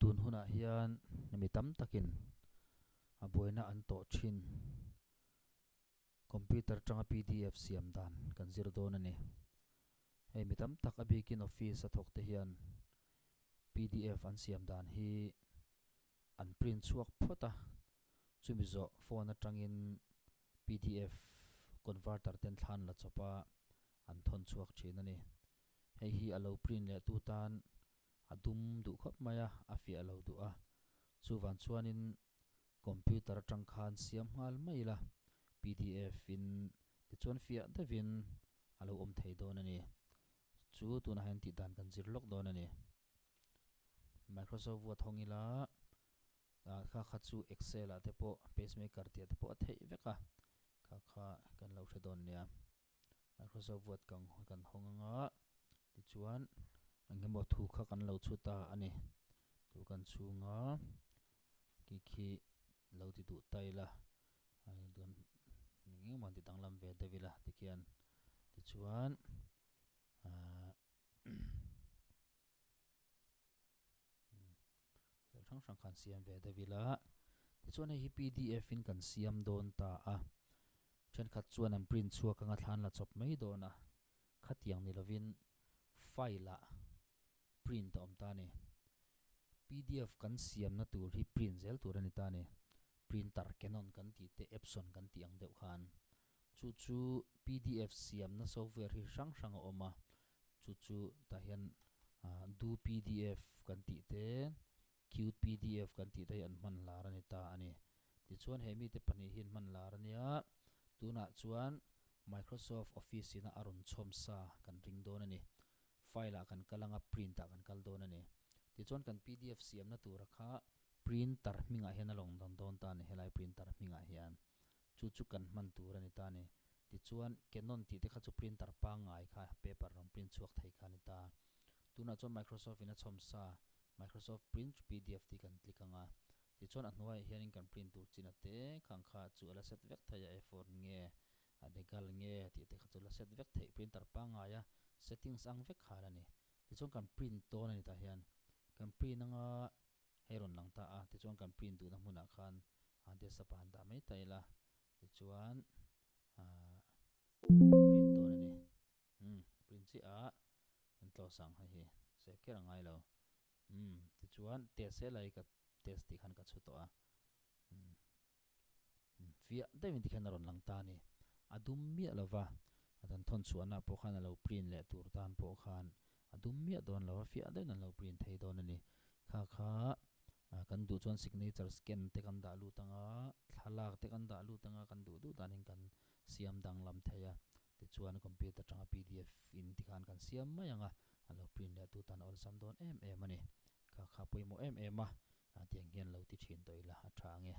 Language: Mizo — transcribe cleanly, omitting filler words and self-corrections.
Tun hunah hian mi tam takin a buaina an tawh thin. Computer atanga pdf siam dan kan zir dawn a ni. Hei mi tam tak a bikin office a thawk te hian pdf an siam dan hi an print chhuak phawt a, chumi zawh phone atangin pdf converter ten thlan la chawp a an thawn chhuak thin a ni. Hei hi a lo print leh tu tan a dum duh khawp mai a, a fiah lo duh a. Chuvang chuanin computer atang khan siam nghal mai ila pdf in tichuan fiah deuhin a lo awm thei dawn a ni. Chu tunah hian tih dan kan zir lawk dawn a ni. Microsoft Word hawng ila kha kha chu Excel ah te pawh pacemaker tih ah te pawh a theih vek a, kha kha kan lo hre dawn nia. Microsoft Word kan kan hawng anga tichuan engemaw thu kha kan lo chhut ta a ni. Thu kan chhung a khi khi lo ti duh ta ila engemaw ti danglam ve deuh ila tikhian tichuan ahh thil hrang hrang khan siam ve deuh ila tichuan hei hi pdf in kan siam dawn ta a thenkhat chuan an print chhuak anga thlan la chawp mai dawn a khatiang ni lovin file ah print a awm ta a ni pdf kan siamna tur hi print zel tur a ni ta a ni printer canon kan tih te epson kan tih ang deuh khan chu chu pdf siamna software hi hrang hrang a awm a Chu chu tah hian Do pdf kan tih te, Cute pdf kan tih te hi an hman lar a ni ta a ni. Tichuan he mite pahnih hi an hman lar a nia, tunah chuan Microsoft Office ina a rawn chhawm sa kan ring dawn a ni. File ah kan kal anga print ah kan kal dawn a ni. Tichuan kan pdf siamna tura kha printer hmingah hian a lawng dawn dawn ta a ni, helai printer hmingah hian. Chu chu kan hman tur a ni ta a ni. Tichuan, Canon tih te kha chu printer pangngai kha paper rawn print chhuak thei kha a ni ta. Tunah chuan Microsoft in a chhawm sa, Microsoft Print to pdf tih kan click ang a. Tichuan a hnuaiah hianin kan print tur chin a te khang kha chu a la set vek thei a, A4 nge, a decal nge tih te kha chu la set vek theih printer pangngaia settings ang vek khan a ni. Tichuan kan print dawn a ni tah hian. Kan print anga hei rawn lang ta a, tichuan kan print duhna hmunah khan desktop ah han dah mai ta ila, tichuan ahh print dawn a ni. Umm print chiah a kan close ang hei hi save kher a ngai lo. Umm tichuan test helai ka test tih khan ka chhu tawh a. Umm. Fiah deuhin tikhian a rawn lang ta a ni. A dum miah lo va, a dan thawn chhuahna pawh khan a lo print leh tur tan pawh khan a dum miah dawn lo va, fiah deuhin an lo print thei dawn a ni. Kha kha kan duh chuan signature scan te kan dah lut ang a, thlalak te kan dah lut ang a, kan duh duh danin kan siam danglam thei a. Tichuan computer atanga pdf in tikhan kan siam mai ang a, a lo print leh tu tan a awlsam dawn em em a ni. Kha kha pawimawh em em a, tiang hian lo ti thin tawh ila a tha ang e.